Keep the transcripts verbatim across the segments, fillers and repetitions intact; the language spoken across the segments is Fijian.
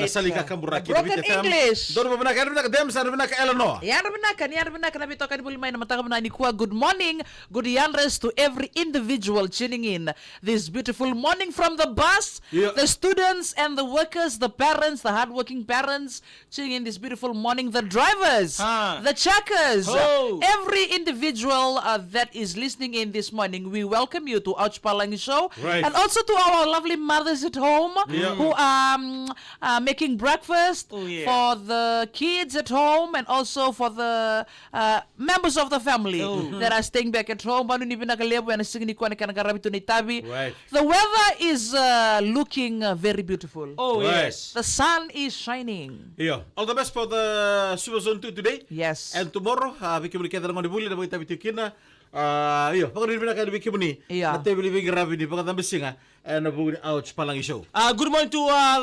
Na sala ni kakaburaki na Viti F M. English. Donu vavinaka, yadra vinaka Dems, yadra vinaka Eleanor. Yadra vinaka, ni yadra vinaka na veitokani voli mai na mataka vinaka nikua. Good morning, good yadras to every individual tuning in this beautiful morning from the bus, the students and the workers, the parents, the hardworking parents tuning in this beautiful morning, the drivers, the checkers, every individual uh, that is listening in this morning. We welcome you to Ouch Palangi Show. Right. And also to our lovely mothers at home who are um, uh, making breakfast for the kids at home and also for the uh, members of the family that are staying back at home. Vakanuinui vinaka levu ena siga nikua na kena qaravi tu na itavi. Right. The weather is uh, looking uh, very beautiful. Oh, yes. The sun is shining. Io. All the best for the Suva Zone two today. Yes. And tomorrow, uh, vei kemuni kece na gone vuli na vakaitavi tiko kina. Uh, io, vakanuinui vinaka yani vei kemuni na teveli veiqaravi ni vakacabasiga ena vuku ni Ouch Palangi Show. Uh, good morning to uh,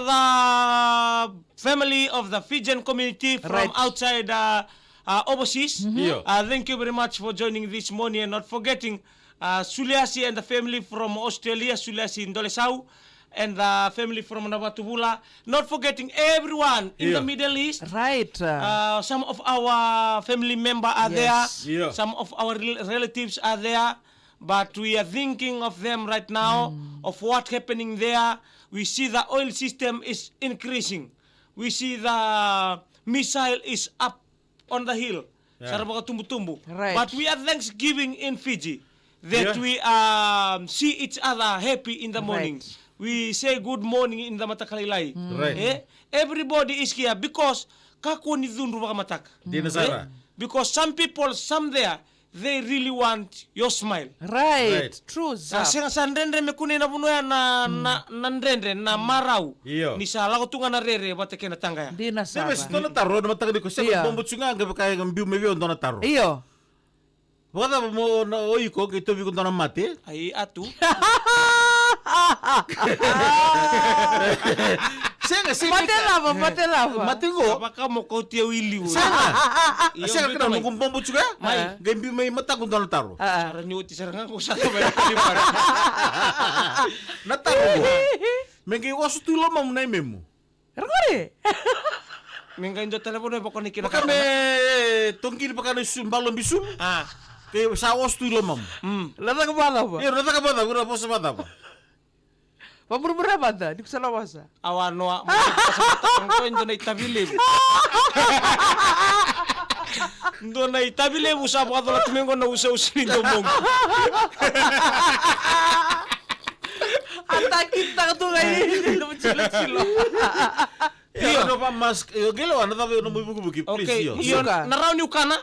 the family of the Fijian community from outside uh, uh, overseas. Io. Uh, thank you very much for joining this morning and not forgetting uh, Suliasi and the family from Australia, Suliasi Dolesau, and the family from Navatuvula. Not forgetting everyone in the Middle East. Right. Uh, some of our family member are there. Some of our rel- relatives are there. But we are thinking of them right now, of what happening there. We see the oil system is increasing. We see the missile is up on the hill. Sa ra vakatubutubu. Right. But we are thanksgiving in Fiji that we um, see each other happy in the morning. Right. We say good morning in the mataka lailai. Right. Eh? Everybody is here because kakua ni cudru vakamataka. Dina sara. Because some people, some there, they really want your smile. Right. True. Sa sega sa dredre me kunei na vanua ya na, na, na dredre, na marau. Io. Ni sa lako tu ga na rere vata kei na taqa ya. Dina sara. Dina sara. Dua na taro na mataka ni ko sega bobo tu ga ga vaka e biu mai vei au dua na taro. Io. Vakacava mo na o iko ke tovi ko dua na mate? Ai atu. Sega, sega. Mate cava, mate cava? Mate qo. Vaka mo kauti au i liu. Sega. Sega, kena noqu bobo tu ga. Mai. Qai biu mai mataqu dua na taro. Sara ni oti sara ga ko sara mai na kalipara. Na taro qo. Me qai oso tu i lomamu na imemu. Era qori. Me qai dua tale vanua e vaka ni kina. Vaka me toqini vaka na isu balo bisulu. A. Ke sa oso tu i lomamu. Ra caka vakacava? Io, ra caka vakacava, ra vosa vakacava? Vamuramura mada ni ko sa na vosa. Awa noa. Qo e dua na itavi levu. Dua na itavi levu sa vakacolati me qo na usausa ni domoqu. A takitaka tu ga i nomu tilotilo. Io, no va mask. Io, qai lewa na cava io nomu ivukivuki, please. Io, na rawa ni ukana.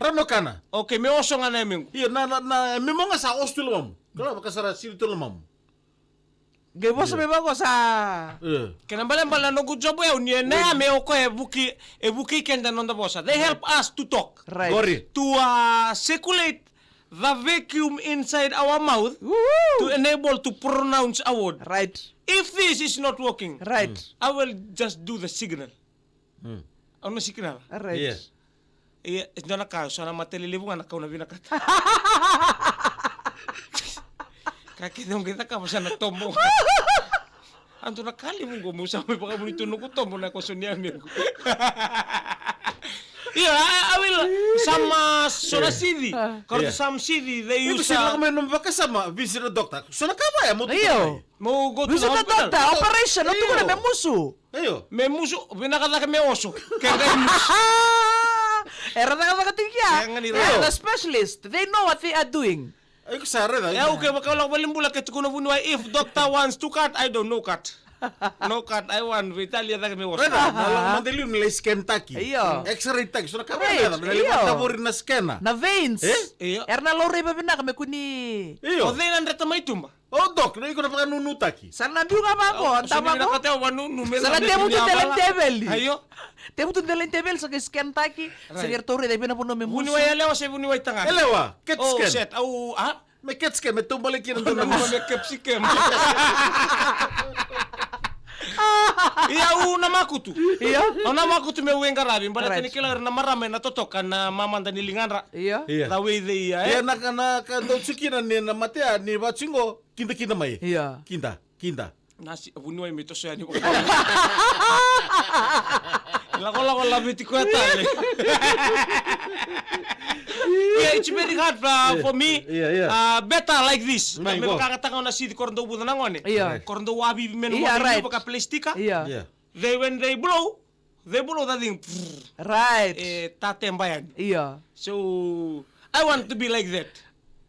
Rawa ni ukana. Okay, me oso ga na yamegu. Io, na, na, na yamemu ga sa oso tu lomamu. Kala vaka sara sili tu lomamu. Qai vosa mai vaqo sa. Kena balebale na noqu job yau ni e na ya me o koya e vuki, e vuki keda na noda vosa. They help us to talk. Right. Qori. To uh, circulate the vacuum inside our mouth to enable to pronounce a word. Right. If this is not working, right, I will just do the signal. Au na signal. Right. Ia, e dua na ka, so na mata lelevu ga na kau na vinakata. Ka kece au qai cakava sa na tobo. A dua na ka levu qo meu sa mai vakavuni tu noqu tobo na koso ni yamegu. Ia, I, I will some uh, so na sici. Ka ratou some sici they use. Iko sa lako mai nomu vakasama, visit the doctor. So na ka vaya mo tu. Io. Mo go to the hospital. Visit the doctor, operation, o tukuna me musu. Io. Me musu, vinaka cake me oso. Ke qai musu. Era cakacaka tiko ya. Era the specialist. They know what they are doing. Iko sa raica. E au ke vaka lako valenibula ke tukuna vuniwai, if doctor wants to cut, I don't know cut. No cut, I want veitalia cake me oso. Raica, na lako mada liu me lai scan taki. Io. X-ray taki, so na ka vaya, me lai vakavori na scanner. Na veins. Io. Era na laurai vavinaka me kua ni. Io. O cei na dreta mai tuba? O doc, na iko na vakanunutaki. Sa na biu ga vaqo, da vaqo. Sa na tevu tu dela ni teveli. Aio. Tevu tu dela ni teveli, sa qai scan taki. Sa qai ratou raica i vei na vanua me musu. Vuniwai yalewa se vuniwai tagane? Yalewa, CAT scan. Oh, shit. Au, a? Me CAT scan, me taubale kina dua na musu. Me capsicum. Ia au na makutu. Ia. Au na makutu meu veiqaravi. Baleta ni kila ira na marama ena totoka na mamada ni ligadra. Ia. Ia. The way they, ia, e? Ia na ka, na ka dau tiko kina ni na matea ni vaqo. Kidakida mai. Ia. Kida, kida. Nasi, vuniwai me toso yani. Kola kola viti koya tale. Yeah, it's very hard uh, for me. Yeah, yeah. Uh, better like this. Mai, me go. Vaka ga taka na sidi koro dou vuca na gone. Yeah. Koro dou avivi menu Yeah, mo right. Vaka plastika. Yeah. Yeah. They, when they blow, they blow that thing. Right. E tateba yani. Yeah. So I want to be like that.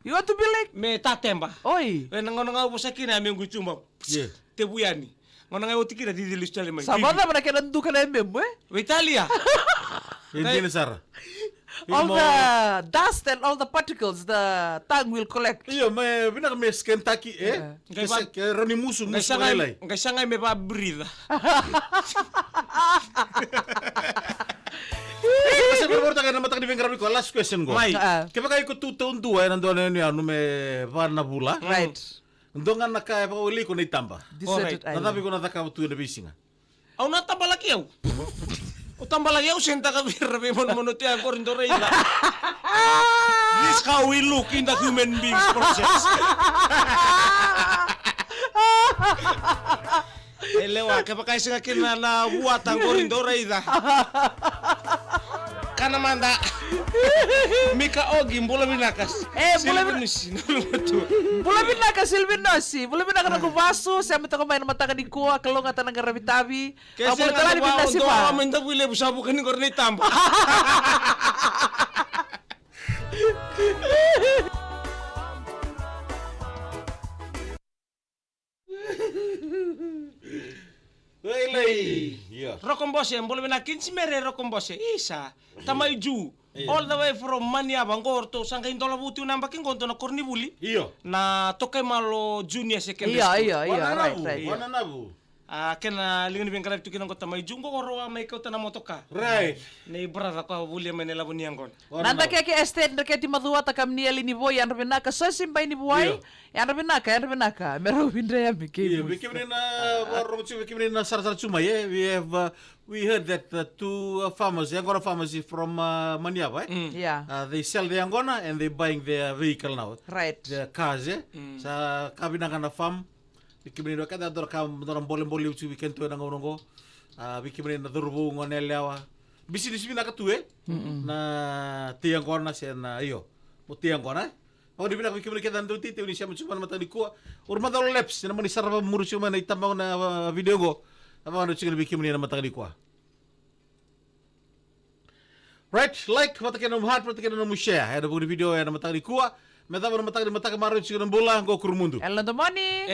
You want to be like? Me tateba. Oi. When na gona ga vosa kina me gutuba. Yeah. Tevu yani. Gona ga oti kina cici lusi tale mai. Sa vacava na kena duka na ememu, e? Veitalia. E dina sara. All the dust and all the particles the tongue will collect. Io, me vinaka me skentaki, e? Yeah. Ke se, ke rau ni musu, musu sa lailai. Qai sa qai me va breathe. Sa qai vorotaka ena mataka ni veiqaravi ko last question qo. Mai. Ah. Kevaka iko tu taudua ena dua na yanuyanu me va na vula. Right. Dua ga na ka e vakaweli iko na itaba. Deserted island. Na cava iko na cakava tu ena veisiga? Au na tabalaki au. O tabalaki au se ni taka vei ira veimonomono tu ya qori dou raica. This how we look in the human beings process. E lewa, kevaka e sega kina na vuata qori dou raica. Kana mada. Mika Ogi, bula vinaka. E, bula vin- Silvinosi, na luma tu. Bula vinaka Silvinosi, bula vinaka na noqu vasu, sema toka mai na mataka nikua, kalougata na qaravi tavi. Ke sega na vua o dua mai Davuilevu sa vuka ni qori na itaba. Lailai. Ia. Roko Bose, bula vinaka kina si mere Roko Bose. Isa, tamai Ju. Ia. All the way from Maniava, qo ratou sa qai dola vutu na yabaki qo dua na koronivuli. Io. Na Tokaimalo Junior Secondary School. Ia, ia, ia, right, right. Wananavu. A, kena liga ni veiqaravi tu kina qo tamai Ju, qo rawa mai kauta na motoka. Right. Nei brother ko a volia mai na ilavo ni yaqona. Na Dakeke Estate, Dreketi, Macuata, Kamuni, Eli ni Voi, yadra vinaka, Sosi Bai ni Vuai, io. Yadra vinaka, yadra vinaka, me rau vidrea me kei. Io, vei kemuni na, vakarorogo tiko, vei kemuni na sarasara tu mai, e, we have, uh, we heard that the two, uh, farmers, yaqona farmers from, uh, Maniava, e? Mm. Yeah. Uh, they sell the yaqona and they buying their vehicle now. Right. Their cars, e? Mm. Sa ka vinaka na farm. Vei kemuni na ka da dora ka dora bolebole uti weekend tu ena gauna qo. A, vei kemuni na cauravou, gone yalewa. Bisinisi vinaka tu, e? Mm-mm. Na tei yaqona se na, io. Mo tei yaqona, e? Au ni vinaka vei kemuni kece na dau teitei ni sema tiko mai na mataka nikua. Ura macala laps, ena mani sarava muri tiko mai na itaba na, a, video qo. A, vakadrau tiko vei kemuni ena mataka nikua. Right, like, vata kei na nomu heart, vata kei na nomu share. Ena vuku ni video ena mataka nikua. Me cava na mataka ni mataka marau tiko na bula, qo Kurumudu. Ela na domoni.